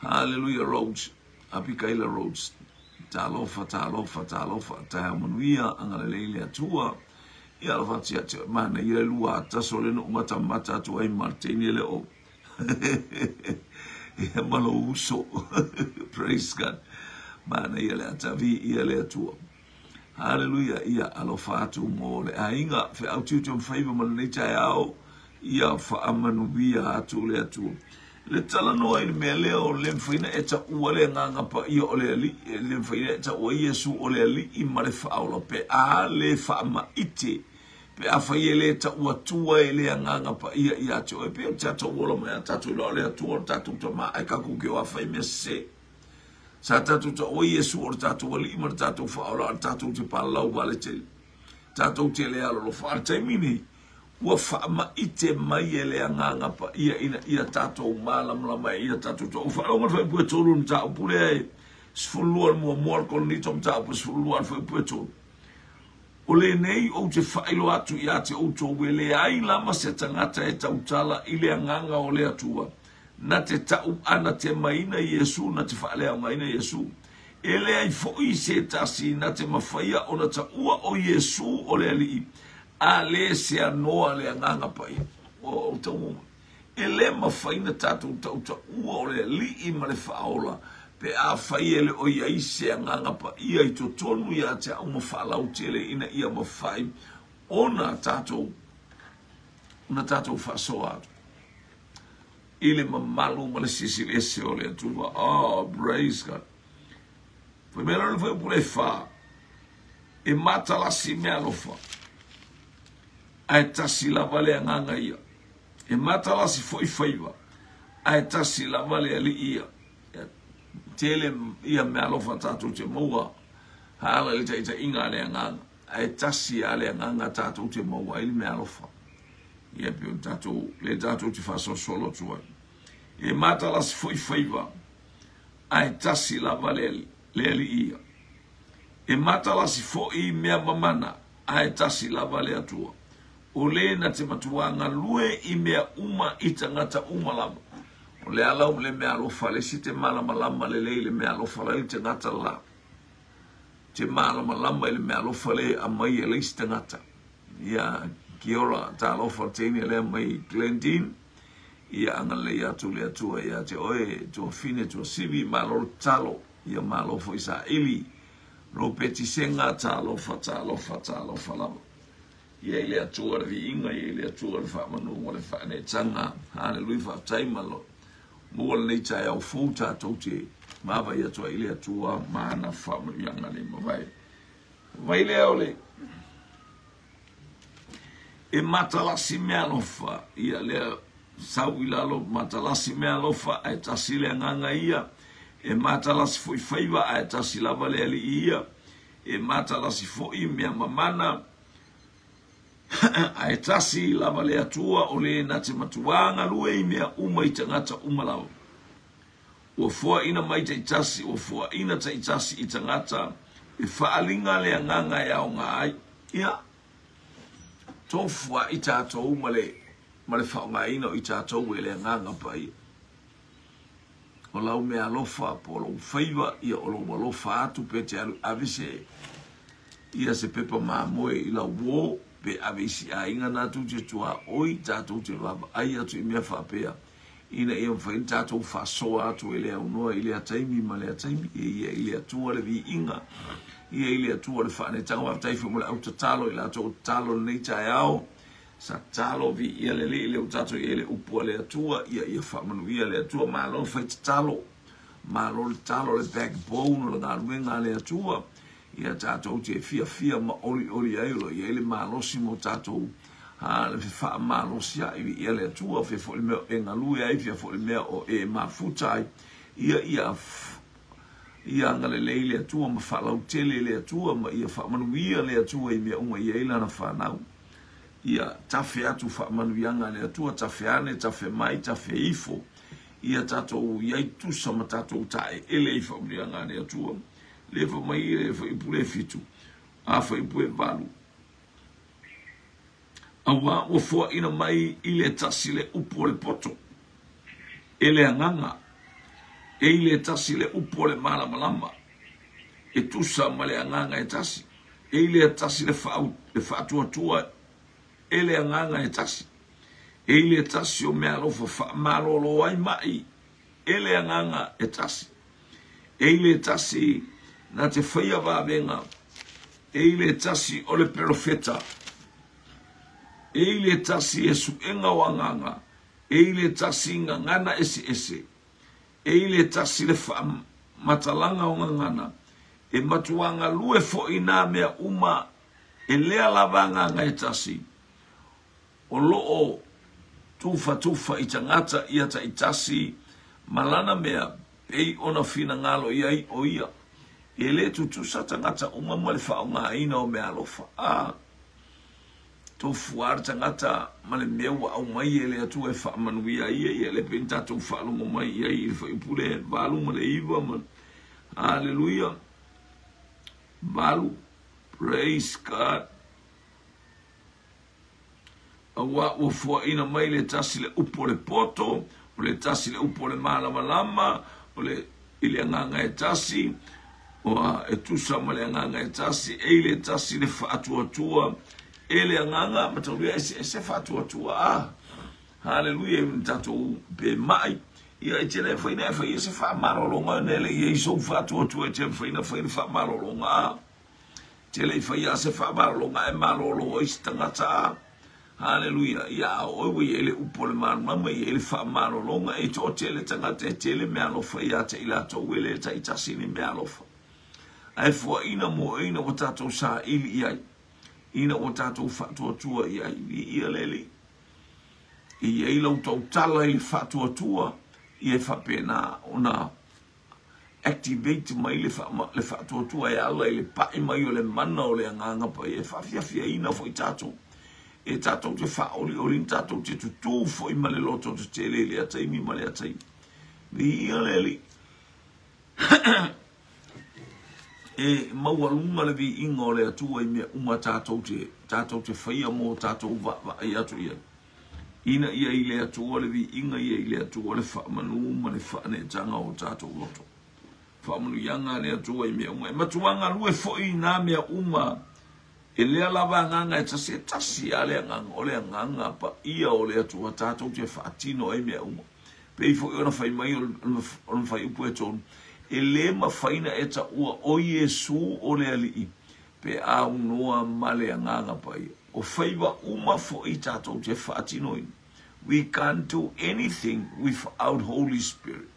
haleluia, Rhodes, Apikaila Rhodes, talofa, talofa, talofa, taeao manuia, agalelei le Atua. Ia alofa atu ia te oe, manaia le lua ataso le nuu matamata atu ai Martini le o. Ia ma lou uso. Praise God. Manaia le ata viia le Atua. Haleluia, ia alofa atu mo le aiga, feau tiute ma faiva ma lenei taeao, ia faamanuia atu le Atua. Le talanoa i le mea lea o le mafai na e taua le agaga paia o le Alii, e le mafai na e taua Iesu o le Alii ma le Faaola, pe a le faamaite, pe afai e le taua tua e le agaga paia ia te oe, pe o tatou ola mai a tatou iloa o le Atua o le tatou Tama, ae tatou ke o a fai mea sese. Sa tatou taua Iesu o le tatou Alii ma le tatou Faaola, a le tatou te palalau vale tele. Tatou te le alolofa. A le taimi nei, ua faamaite mai e le agaga paia ina ia tatou malamalama e ia tatou taua. Faalogo le fuaiupu e 3 le mataupu lea e 12 le muamua o le Korinito mataupu e 12 le fuaiupu e 3. O lenei ou te faailoa atu ia te outou, e leai lava se tagata e tautala i le agaga o le Atua, na te tau anatemaina Iesu, na te faaleaogaina Iesu. E leai foi se tasi na te mafaia ona taua o Iesu o le Alii, a le se anoa le agaga paia. O tau e le mafai na tatou tautaua o le Alii ma le Faaola, pe afai e le o i ai se agaga paia i totonu ia te au ma faalautele ina ia mafai ona tatou faasoa atu i le mamalu ma le sisilese o le Atua. Oh, praise God. Fai mai le fuaiupu le 4, e matalasi mea alofa, ae tasi lava le agaga ia. E matalasi foi faiva, ae tasi lava le Alii ia. Tele ia mea alofa tatou te maua, hala i le taitaiga a le agaga. Ae tasi lava le agaga tatou te maua ai le meaalofa. Ia pei ona tatou, lea tatou te faasolosolo atu ai. E matalasi foi faiva, ae tasi lava le, le Alii ia. E matalasi foi mea mamana, ae tasi lava le Atua. O le na te matuā galue i mea uma i tagata uma lava. O le ala o le meaalofa, le isi te malamalama lelei i le meaalofa la i le tagata la. Te malamalama i le meaalofa le aumai e le isi tagata. Ia, kia ora, talofa le teine lea mai Glendene. Ia agalelei atu le Atua ia te oe, tuafine, tuasivi, malo le tatalo. Ia malo foi saili. Ropeti Sega, talofa, talofa, talofa lava. Ia i le Atua le viiga, ia i le Atua le faamanu ma le faaneetaga. Haleluia, faafetai ma lo maua lenei taeao fou tatou te vaavaai atu ai i le Atua ma ana faamanuiaga le mavae. Vai lea o le e matalasi mealofa, ia lea sau i lalo matalasi mealofa ae tasi le agaga ia, e matalasi foi faiva ae tasi lava le alii ia, e matalasi foi mea mamana ae tasi lava le Atua o le na te matuā galue i mea uma i tagata uma lava. Ua foaina mai taitasi, ua foaina taitasi i tagata e faaaliga le agaga e aoga ai. Ia, tofu ai tatou ma le, ma le faaaogaina o i tatou e le Agaga Paia. O lau meaalofa po o lou faiva, ia o lou alofa atu pe te alu ave se, ia se pepa mamoe i lau uō, pe ave i si aiga natou te tuaoi, tatou te vaavaai atu i mea faapea, ina ia mafai ona tatou faasoa atu e le aunoa i lea taimi ma lea taimi. Ia ia i le Atua le viiga, ia i le Atua le faaneetaga. Faafetai foi mo le au tatalo i latou tatalo lenei taeao. Sa tatalo viia le Alii lea ua tatou i ai le upu a le Atua, ia ia faamanuia le Atua. Malo le fai tatalo, malo le tatalo, le backbone o le galuega a le Atua. Ia tatou te fiafia ma olioli ai, o lo o i ai le malosi mo tatou le fefaamalosi ai, viia le Atua. Fia foi le mea o e galue ai, fia foi le mea o e mafuta ai, ia ia ia agalelei le Atua ma faalautele le Atua ma ia faamanuia le Atua i mea uma i ai lana fanau. Ia tafe atu faamanuiaga a le Atua, tafe ane, tafe mai, tafe ifo, ia tatou i ai tusa ma tatou taeele i faamanuiaga a le Atua. Le fai mai le fuaiupu le fitu, a fuaiupu e valu. Auā ua foaina mai i le tasi le upu o le poto, e le agaga, e i le tasi le upu o le malamalama, e tusa ma le agaga e tasi, e i le tasi le faatuatua e le agaga e tasi, e i le tasi o meaalofa faamalolo ai mai e le agaga e tasi, e i le tasi na te faia vavega, e i le tasi o le perofeta, e i le tasi e suega o agaga, e i le tasi gagana eseese, e i le tasi le faamatalaga o gagana, e matuā galue foi nā mea uma e lea lava agaga e tasi, o lo o tufatufa i tagata ia taitasi ma lana mea pei ona finagalo i ai o ia. E le tutusa tagata uma ma le faaaogaina o meaalofa. A tofu lava le tagata ma le mea ua aumai e le Atua e faamanuia ai ia, ia le pei ona tatou faalogo mai i ai i le fuaiupu le 8 ma le 9 ma Haleluia. 8. Praise God. Auā ua fuaina mai le tasi le upu o le poto, o le tasi le upu o le malamalama, o le i le agaga e tasi, ua e tusa ma le agaga e tasi, e i le tasi le faatuatua e le agaga, mataulia eseese faatuatua. A haleluia, i tatou pe mai, ia e tele faina e faia se faamalologa, ne le i ai sou faatuatua e te faina fai le faamalologa. A Tele i faia se faamalologa e malolo ai se tagata. Haleluia. Ia a oe ua i ai le upu o le malamalama, i ai le faamalologa, e toatele tagata e tele meaalofa ia te i latou e le taitasi ni meaalofa. Ae fuaina mo ina ua tatou saili i ai, ina ua tatou faatuatua i ai, viia le Alii. E i ai lau tautala i le faatuatua, ia e faapena ona activate mai le le faatuatua e ala i le pa'i mai o le mana o le Agaga Paia e faafiafiaina foi tatou. E tatou te faaolioliina, tatou te tutū foi ma le loto tetele i lea taimi ma lea taimi. Viia le Alii. E maualuga le viiga o le Atua i mea uma tatou te, tatou te faia mo tatou vaavaai atu i ai. Ina ia i le Atua le viiga, ia i le Atua le faamanu ma le faaneetaga o tatou loto. Faamanuiaga a le Atua i mea uma. E matua galue foi i nā mea uma E lea lava agaga e tasi, e tasi lava le agaga, o le agaga paia o le Atua tatou te faatino ai mea uma. Pei foi ona fai mai o le fuaiupu e tonu, e lē mafai na e taua o Iesu o le Alii pe a aunoa ma le agaga paia. O faiva uma foi tatou te faatinoina. We can't do anything without Holy Spirit.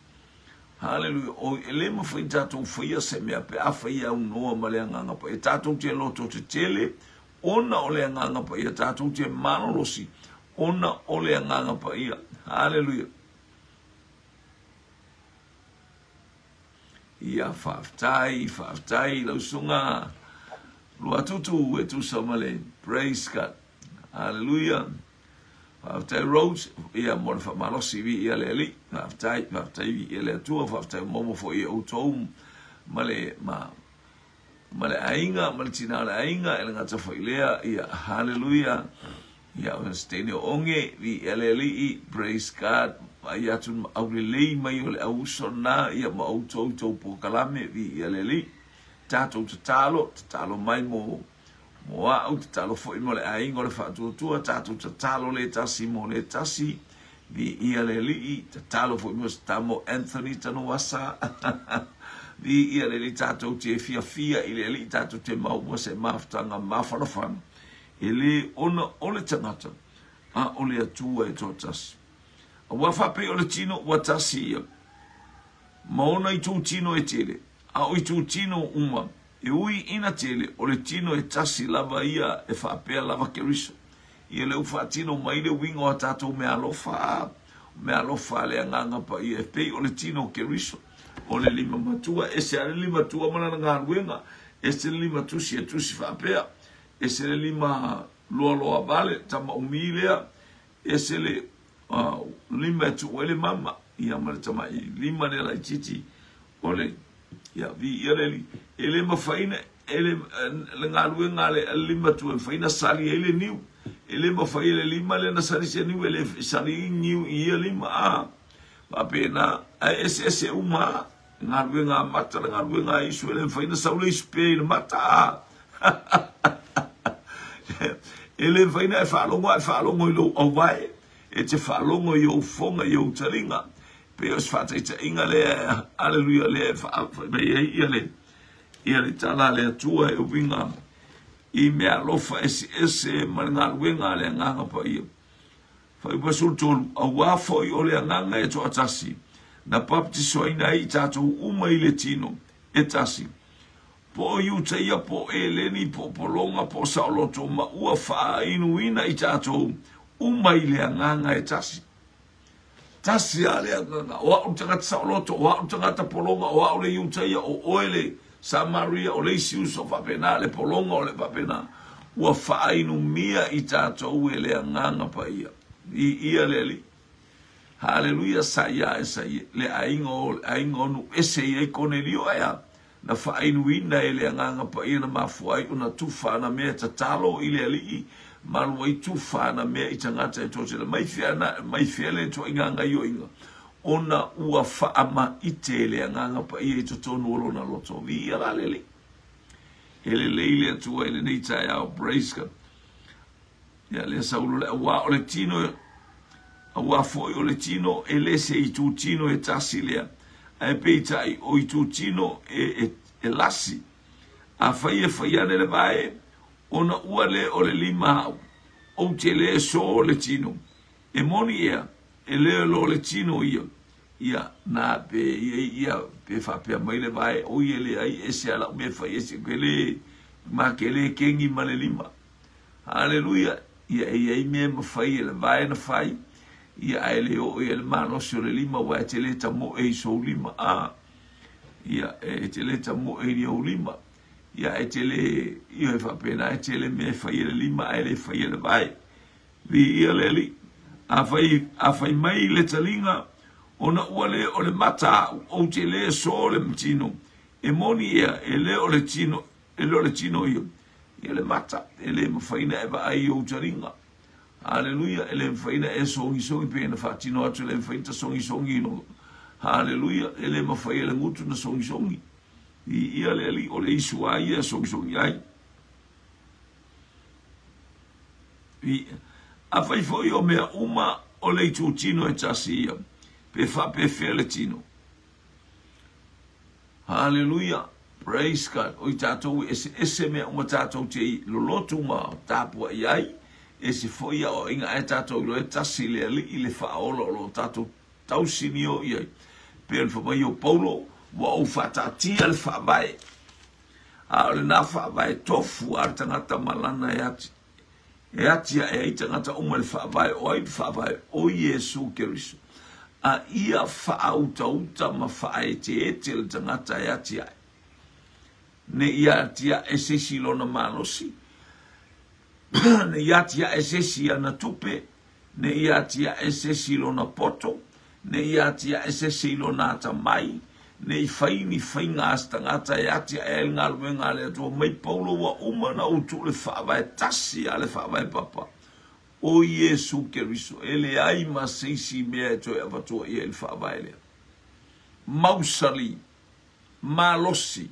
Haleluia. Oi, e lē mafai tatou faia se mea pe afai e aunoa ma le Agaga Paia. Tatou te loto tetele ona o le Agaga Paia. Tatou te malolosi ona o le Agaga Paia. Haleluia. Ia faafetai, faafetai i lau susuga Luatutu e tusa ma le praise God. Haleluia. Faafetai Rose, ia mo le faamalosi viia le Alii. Faafetai, faafetai viia le Atua, faafetai maua foi e outou ma le ma ma le aiga, ma le tina o le aiga, e le gata foi lea, ia haleluia. Ia o se teine o onge, viia le Alii, praise God. Vaai atu ma aulelei mai o le auuso na, ia ma outou i tou polokalame, viia le Alii. Tatou tatalo, tatalo mai mo Mo a'u tatalo foi mo le aiga o le faatuatua, tatou tatalo le tasi mo le tasi, viia le Alii, tatalo foi mo se tama o Anthony Tanuvasa, viia le Alii, tatou te fiafia i le Alii, tatou te maua se mafutaga mafanafana, e lē ona o le tagata, a o le Atua e toatasi. Aua faapei o le tino ua tasi ia, ma ona itutino e tele, a o itutino uma, E ui ina tele, o le tino e tasi lava ia e faapea lava Keriso. Ia lea ua faatino mai le uiga o a tatou meaalofa, meaalofa a le Agaga Paia e pei o le tino o Keriso. O le lima matua, ese lava le lima tua ma lana galuega, ese le lima tusi e tusi faapea, ese le lima loaloa vale, tama umi lea, ese le lima e tuu ai le mama, ia ma le tamai lima lea laitiiti o le Ia, viia le Alii. E le mafai na, e le, le galuega a le lima tua e mafai na sali ai le niu. E le mafai e le lima lea na sali se niu, e le sali ai niu i ia lima. A, faapena, ae eseese uma lava. Le galuega a mata, le galuega a isu, e le mafai na sau le isu pe i le mata. A, e le mafai na e faalogo a e faalogo i lou auvae, e te faalogo i ou foga, i ou taliga. Pei o se faataitaiga lea, aleluia, lea e fai mai ai ia le, ia le tala a le Atua e uiga i meaalofa eseese ma le galuega a le Agaga Paia. Fuaiupu 13, Auā foi o le Agaga e toatasi, na papatisoaina ai i tatou uma i le tino e tasi, po o Iutaia, po o Eleni, po o Pologa, po o Saoloto, ma ua faainuina i tatou uma i le Agaga e tasi. Tasi lava le agaga, o a'u le tagata saoloto, o a'u le tagata pologa, o a'u le Iutaia, o oe le Samaria, o le isi uso faapena, le pologa o le faapena. Ua faainumia i tatou e le Agaga Paia. Viia le Alii. Haleluia, sa ia e sa ia, le aiga o le aiga o Nu'u-ese i ai Konelio ae a? Na faainuina e le Agaga Paia na mafua ai ona tufa ana mea e tatalo i le Alii, malu ai tufa ana mea i tagata e toatele. Mai fea na, mai fea le ituaiga gaioiga? Ona ua faamaite e le Agaga Paia i totonu o lona loto. Viia la le Alii. E lelei le Atua i lenei taeao. Praise God. Ia lea saulo le auā o le tino, auā foi o le tino e le se itu tino e tasi lea, ae peitai o itu tino e, e, e lasi. Afai e fai ane le vae, ona ua le o le lima au, ou te le so le tino. E moni ea, e le lo le tino ia, ia, na pe ia ia, pe faapea mai le vae, oi e leai, ese a lau mea e fai ese, ke le, ma ke le kengi ma le lima. Haleluia! Ia e i ai mea e mafai e le vae na fai, ia ae le oo i ai le malosi o le lima, aua e te le tamoe i sou lima. A! Ia, e te le tamoe i ou lima. Ia, e te le, ioe faapena, e tele mea e fai e le lima ae le fai e le vae. Viia le Alii. Afai, afai mai le taliga, ona ua le o le mata aʻu, ou te le so le tino. E moni ea, e le o le tino, e le o le tino ia. Ia le mata, e le mafai ona e vaai i ou taliga. Haleluia, e le mafai ona e sogisogi pei ona faatino atu, e le mafai ona tasogisogi i lou. Haleluia, e le mafai e le gutu ona sogisogi. Viia le Alii, o le isu a ia e sogisogi ai. Afai foi o mea uma o le itutino e tasi ia, pe faapefea le tino. Haleluia! Praise God! O i tatou e eseese mea uma tatou te lolotu ma tapuai ai, ese foi aoaiga ae tatou iloa e tasi le Alii le Faaola o lo o tatou tausinio i ai. Pei ona fai mai o Paulo, ua ou faataatia le faavae, a o lena faavae tofu a le tagata ma lana e ati E atiae ai tagata uma i le Faavae o ai le Faavae? O Iesu Keriso. A ia faautauta ma faaeteete le tagata e atiae. Ne i atiae se isi i lona malosi, ne i atiae se isi i ana tupe, ne i atiae se isi i lona poto, ne i atiae se isi i lona atamai, ne i fai ni faiga a se tagata e atiae ai le galuega a le Atua. Mai Paulo ua uma ona ou tuu le faavae tasi a le faavae papa, o Iesu Keriso, e leai ma se isi mea e toe avatua i ai le faavae lea. Mausali, malosi,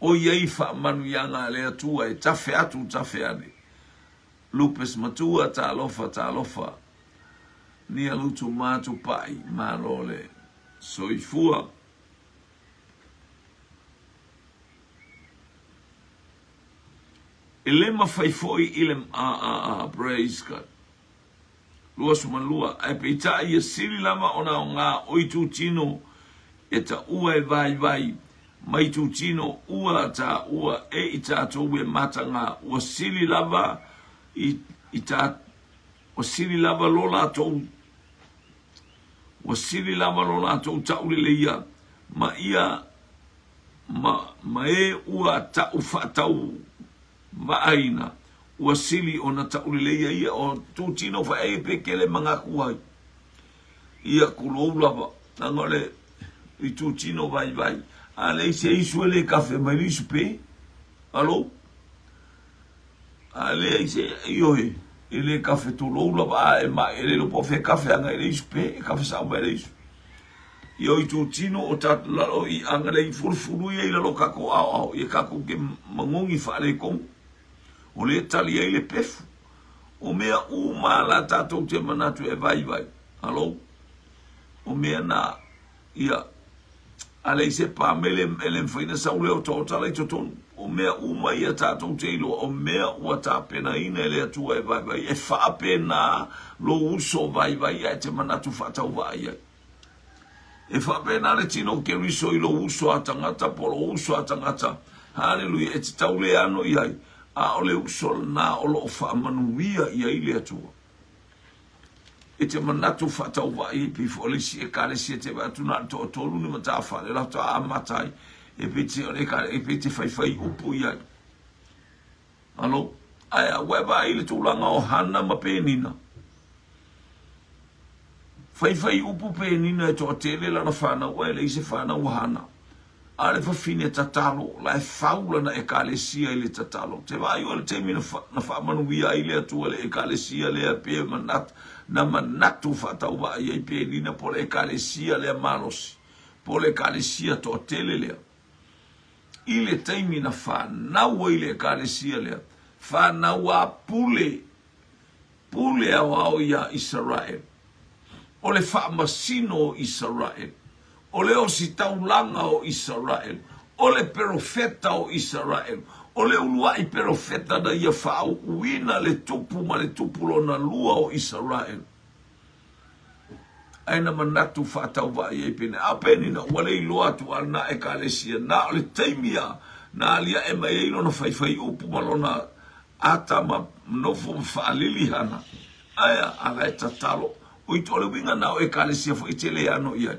o i ai faamanuiaga a le Atua e tafe atu tafe ane. Lupes matua, talofa, talofa. Nia lutu matu pai, malo le soifua. E le mafai foi i le a a a praise God. 22, ae peitai ia sili lava ona aoga o itutino e taua e vaivai ma itutino ua taua e i tatou e mataga ua sili lava i, i ta, ua sili lava lo latou ua sili lava lo latou tauleleia ma ia ma, ma e ua ta'u faatau vaaina ua sili ona tauleleia ia o tutino fae pe kele mangaku ai ia kulou lava leaga o le itutino vaivai a leai se isu e le kafe mai le isu pe alo a leai se ioe e le kafe tulou lava a e mai e le iloa po o fea kafe aga i le isu pe e kafe sao mai le isu ia o itutino o tatou lalo i agalei fulufulu ia i lalo o kakou aoao ia kakou ke magogi faaletonu o lea e tali ai le pefu o mea uma la tatou te manatu e vaivai alo o mea na ia a leai se pamele e le mafai ona sau le otaota la i totonu o mea uma ia tatou te iloa o mea ua tapenaina e le Atua e vaivai e faapena lou uso vaivai ae te manatu faatauvaa i ai. E faapena le tino o Keriso i lou uso a tagata po o lou uso a tagata, haleluia, e te tauleano i ai, a o le uso lena o lo o faamanuia i ai le Atua. E te manatu faatauvaa i ai pei foi o le isi ekalesia te vaai atu na o le toatolu ni matafale la faatoa amata ai, e pei te, o le ekalesia, e pei te faifai upu i ai. Alo, ae a ua e vaai i le tulaga o Hana ma Penina. Faifai upu Penina e toatele lana fanau ae leai se fanau a Hana. A o le fafine tatalo, la e fau lana ekalesia i le tatalo. Te vaai oe i le taimi na, fa, na faamanuia ai le Atua i le ekalesia lea pe manatu, na manatu faatauvaa i ai Penina po o le ekalesia lea malosi, po o le ekalesia toatele lea. I le taimi na fanau ai le ekalesia lea, fanau a pule, pule aoao iā Isaraele. O le faamasino o Isaraele, o le ositaulaga o Isaraele, o le perofeta o Isaraele, o le uluai perofeta na ia faauuina le tupu ma le tupu lona lua o Isaraele. Ae na manatu faatauvaa i ai Penina. A o Penina, ua le iloa atu a lena ekalesia, na o le taimi a na aliae mai ai lona faifaiupu ma lona ata ma nofo ma faalili hana. Ae a, a la e tatalo. O i o le uiga na o ekalesia foi e te le ano i ai.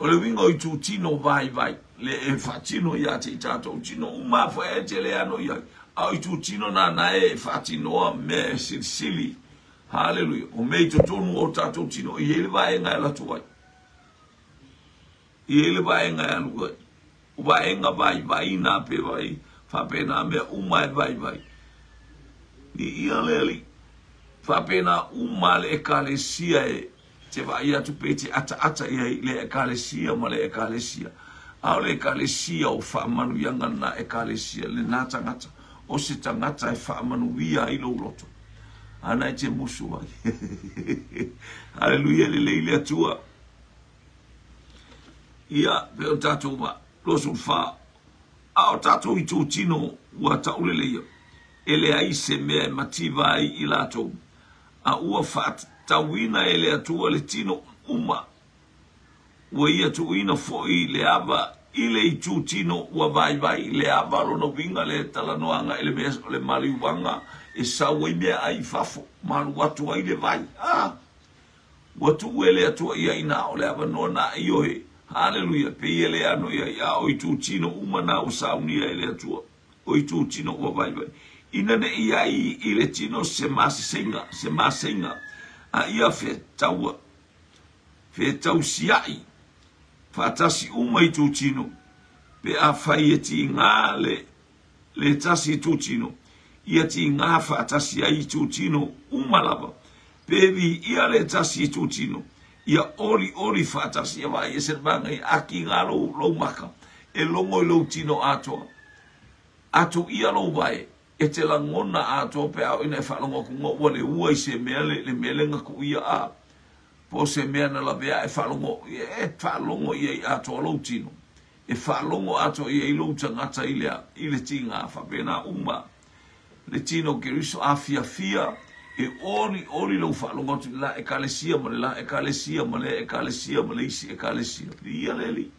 O le uiga o itutino vaivai, le e faatino ia te i tatou tino uma foi e te le ano i ai. A o itutino nana e faatinoa mea e silisili. Haleluia. O mea i totonu o tatou tino, i ai le vaega e alu atu ai. I ai le vaega e alu ai. O vaega vaivai na pe vai, faapena mea uma e vaivai. Viia le Alii. Faapena uma le ekalesia e te vaai atu pe te ataata i ai le ekalesia ma le ekalesia. A o le ekalesia o faamanuiaga lena ekalesia, lena tagata. O se tagata e faamanuia ai lou loto. Ana e te musu ai. Haleluia, lelei le Atua. Ia, pe o tatou va, 24, a o tatou itutino ua tauleleia, e leai se mea e mativa ai i latou, a ua faatatauina e le Atua le tino uma, ua ia tuuina foi le ava i le itutino ua vaivai. Le ava lona uiga le talanoaga i le mea o le maliuaga e sau ai meaai i fafo, malu atu ai le vai. Ah! Ua tuu e le Atua ia ina o le avanoa na ioe. Haleluia, pe ia le ano ia ia o itutino uma na ua saunia e le Atua. O itutino ua vaivai. Ina ne i ai i le tino se maseseiga, se maseiga, a ia fetaua, fetausiai, faatasi uma itutino, pe afai e tiga le le tasi itutino, ia tiga faatasi ai itutino uma lava. Pe viia le tasi itutino, ia olioli faatasi, ia vaai e se vaga i aki ngā lou, lou maka, e logo i lou tino atoa. Atu ia lou vae, e te lagona atoa pe ao ina e faalogo atu nga ua le ua i se mea le, le mea le nga ia a. Po se mea na lavea e faalogo, e faalogo ia i atoa lou tino. E faalogo atoa ia i lou tagata i le, i le tiga, faapena uma. Le tino Keriso a fiafia, e oli oli lou faalogo atu i la ekalesia ma le la ekalesia ma le ekalesia ma le isi ekalesia. Ia le Alii.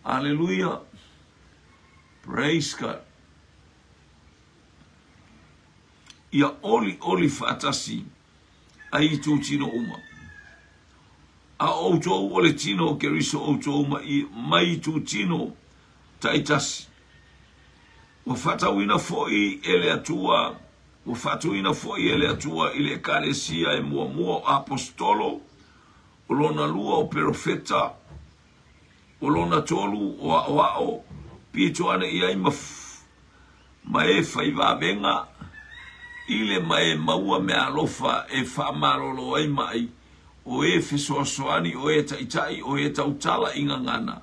Aleluia. Praise God. Ia oli oli faatasi ai itutino uma. A outou o le tino o Keriso outou mai, mai itutino taitasi. Ua faatauina foi e le Atua, ua faatuina foi e le Atua i le ekalesia e muamua o apostolo, o lona lua o perofeta, o lona tolu o aoao, pito ane i ai ma, ma e faivavenga, i le ma e maua mea alofa e faamalolo ai mai, o e fesoasoani, o e taitai, o e tautala i gagana,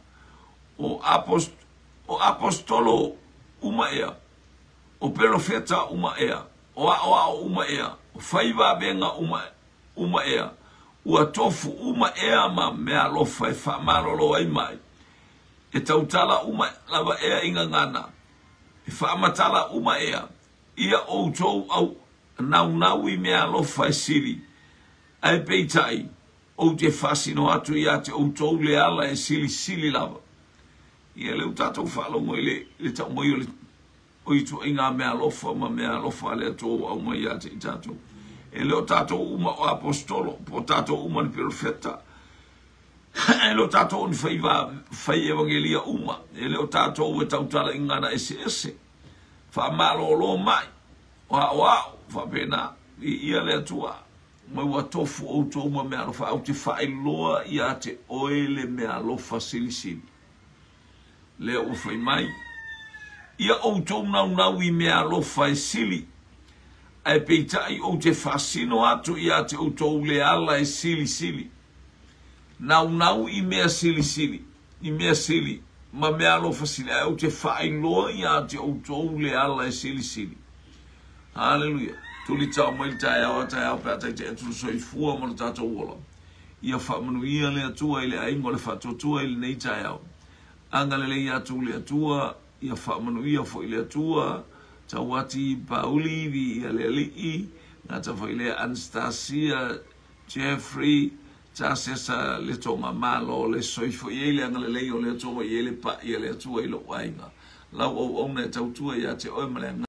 o, apost, o apostolo uma ea, o perofeta uma ea, o aoao uma ea, o faivavenga uma, uma ea, ua tofu uma ea ma mea alofa e faamalolo ai mai. E tautala uma lava ea i gagana, e faamatala uma ea, ia outou au naunau i mea alofa e sili, ae peitai, ou te faasino atu ia te outou le ala e silisili lava. Ia le o tatou faalogo i le, le tau mai o le o ituaiga mea alofa ma mea alofa a le Atua ua aumai ia te i tatou. E le o tatou uma o apostolo, po o tatou uma ni perofeta, e le o tatou ni faiva, fai evangelia uma, e le o tatou e tautala i gagana eseese, faamalolo mai, o aoao, faapena, viia le Atua. Mai ua tofu outou ma mea alofa, ou te faailoa ia te oe le mea alofa silisili. Lea ua fai mai, ia outou naunau i mea alofa e sili, ae peitai ou te faasino atu ia te outou le ala e silisili. Naunau i mea silisili, i mea sili, ma mea alofa sili, ae ou te faailoa ia te outou le ala e silisili. Haleluia. Tulitao mai le taeao a taeao pe a taitai atu le soifua ma le tatou ola. Ia faamanuia le Atua i le aiga o le faatuatua i lenei taeao. Agalelei atu le Atua, ia faamanuia foi le Atua, Tauati Pauli, viia le Alii, gata foi lea Anastasia, Jeffrey, Tasesa le tonga malo, le soifua i ai le agalelei o le Atua ua i ai le pa'i a le Atua i lou aiga. Lau auauna e tautua ia te oe ma le agaga.